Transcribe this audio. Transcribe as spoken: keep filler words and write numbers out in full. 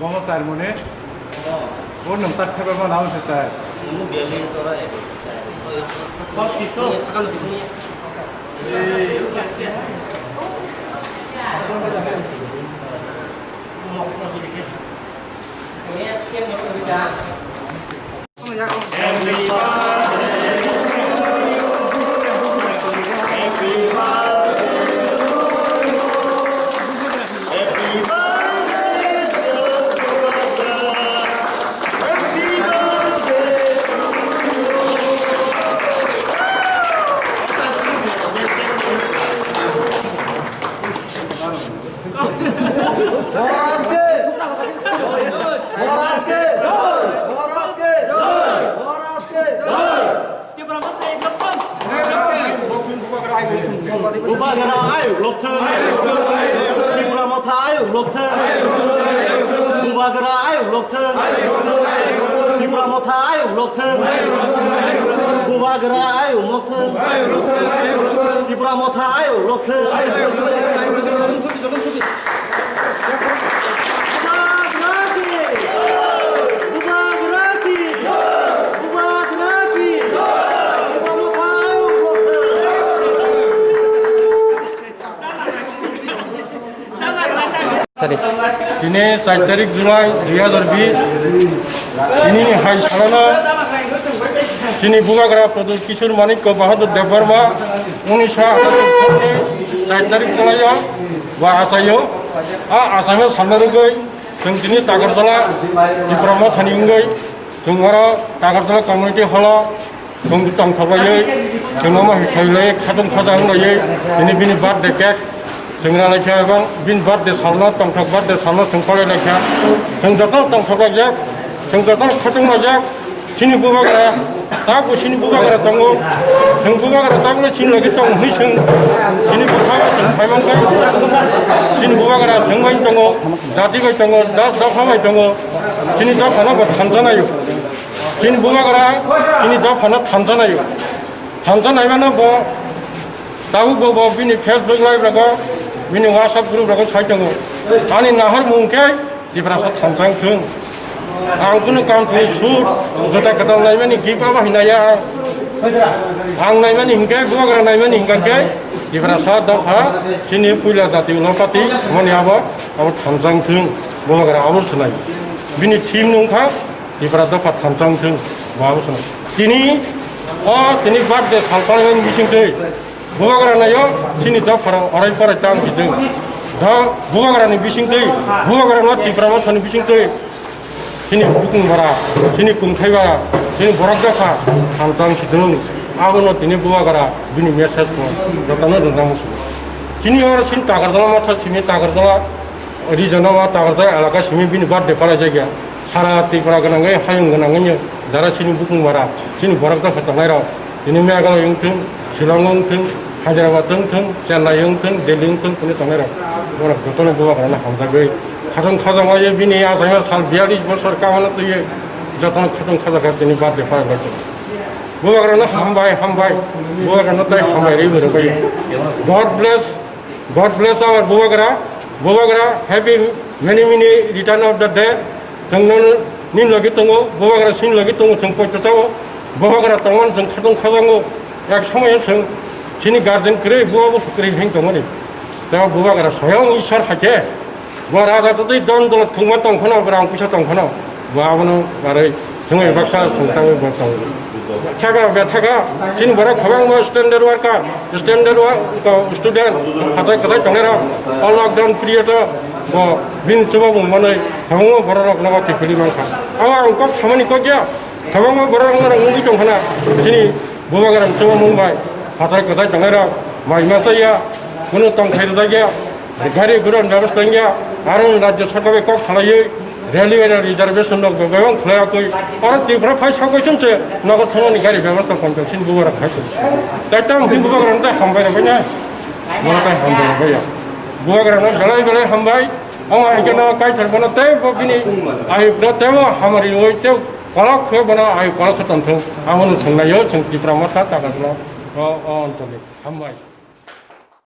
Jono char mone. O nwng tak thaiba ma nang se char. Bubagra ayuk lokthwng. Tipra Motha ayuk lokthwng. Bubagra ayuk lokthwng. Tipra Motha ayuk lokthwng. Bubagra ayuk lokthwng. Tipra Motha ayuk lokthwng. Tini char tarik July dui hazar bish, tini ni hai salano chini Bubagra Pradyut Kishore Manikya Bahadur Debbarma unisho char tarik July o ba achaio, a achaima salna rwgwi chwng tini Takarjala Tipra Mothani wngwi chwng oro Takarjala Community Hall o chwng tongthok laiwi chwng omo hai khailai khatung khaja wnglaiwi tini bini birthday cake chwng ralaikha ebong bini birthday salno tongthok birthday salno chwng palailai kha chwng jotono tongthok laijak chwng jotono khatung laijak. Chini Bubagra, tabuk chini Bubagra tongo. Chwng Bubagra tabukle chini logi tongo hwnwi chwng chini bwkhao chwng sai mankha. Chini Bubagra chwng bai tongo, jati bai tongo, do-, dopha bai tongo. Chini dophano bo thansa naio. Chini Bubagra chini dophano thansa naio. Thansa naimano bo tabuk bo, bo bini Facebook live rogo, bini WhatsApp group rogo sai tongo. Ani naharmung khe Tiprasa thansa wng thung. Ang kunu kamchwlwi sut, jota kwtal naimani gift abo hinaya ang. Ang naimani hinkhe, Bubagra naimani hinkhe, Tiprasa dopha, chini puila jati ulopati, moni abo, abo thansa wng thung, Bubagra abo swnai. Bini theme nungkha, Tipra dopha thansa wng thung, bo abo swnai. Tini, o, tini birthday sal palaimani bisingtwi, Bubagra naio, chini dopharo orai porai tang si tong. Do Bubagrani bisingtwi, Bubagrano Tipra Mothani bisingtwi, chini bukung bara, chini kungthai bara, chini borok dopha hamchang si tong. Abono tini Bubagra bini message no jotono rwnang muchungo. Chini oro chini Takarjala Motha simi Takarjala region o Takarjala elaka simi bini birthday palai jakya. Sara Tripura gwnangwi hayung gwnangwi jara chini bukung bara, chini borok dopha tongnairok. Tini Meghalaya wng thung, Shillong wng thung, Hyderabad wng thung, Chennai wng thung, Delhi wng thung, tini tongnai rok. Borok jotono Bubagrano hamjagwi khatong khajangwi bini achaima sal biyalish bosor kamano twiwi jotono khatong khajak kha tini birthday palai lai tongo. Bubagrano hambai, hambai. Bubagrano tai hambai rwi rwbai. God bless, God bless our Bubagra. Bubagra, happy many many return of the day. Chwng nini logi tongo, Bubagra chini logi tongo, chwng poito chao. Bubagra tongmani chwng khatong khajango. Ek somoyo chwng chini guardian kwrwi, buabo kwrwi hwn tongmani. Tei Bubagra soyong Ishwar hai khe, bo raja totwi don dolo thwngma tong kheno, borok ang puisa tong kheno, bo abono barwi chwng baksa chwng tangwi bo tongo. Thaka, bethaka, chini borok kwbangma standard worker, standard work, student, hatai kwthai tongnai rok, o lockdown period o, Bo bini chubamung manwi kwbangma bororok nogo kiphilwi mankha. Abo ang kok samani kok ya, kwbangma bororok norok nugwi tongkhana, chini bubagrani chubamung bai phatar kwchai tongnairok mai masa ya, kunu tongthai rwjak ya, gari gurani bebosta wngya, aro rajya sarkar bai kok salaiwi railway rok reservation rok bebak khlaiya koi, aro Tripura phai sakoi chwng se nogo thangnani gari bebosta ponchal sin bubagrok khai tong. Tai tam hin bubagrok tai hambai rok bai na, bono tai hambai rok bai ya. Bubagrano belai belai hambai. Omo hai kheno Kaitor bono tei bo bini ayukno tei bo hamari oi tei kolok khe bono ayuk kolok khe tongthung. Abono swngnai o chwng Tipra Motha takarno o, o oncholi. Hambai.